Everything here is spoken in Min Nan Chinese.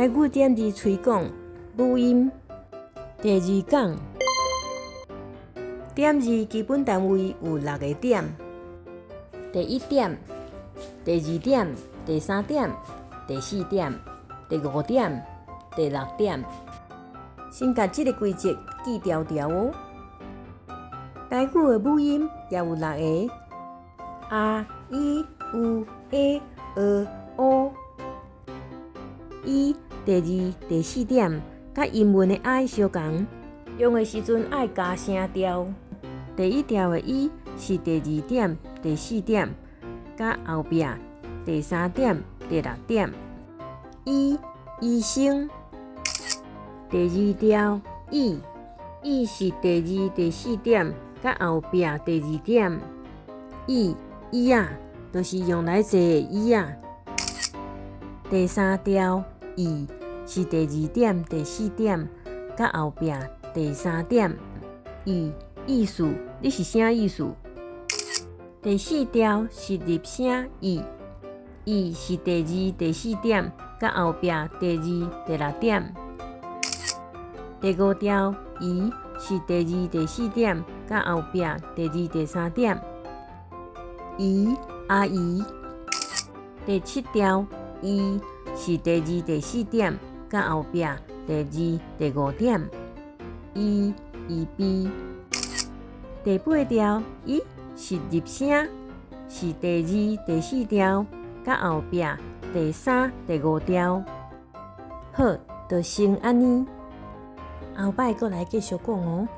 台語點字推廣母音第二講。點字基本單位有六个點：第一點、第二點、第三點、第四點、第五點、第六點。先共這个規則記牢牢哦。台語的母音也有六个：a、i、u、e、ơ、o。伊第二、第四點，佮英文的 I 相仝，用的時陣愛加聲調。第一調的伊是第二點、第四點，佮後壁第三點、第六點。醫，醫生。第二調伊，伊是第二、第四點，佮後壁第二點。椅，椅仔，就是用來坐的椅仔。第三調伊是第二點、第四點，佮後壁第三點。意，意思，你是啥意思？第四調是入聲伊，伊是第二、第四點，佮後壁第二、第六點。第五調伊是第二、第四點，佮後壁第二、第三點。姨，阿姨。第七調伊是第二、第四點，佮後壁第二、第五點。預，預備。第八調伊是入聲，是第二、第四調，佮後壁第三、第五調。好，就先按呢。後擺閣來繼續講哦。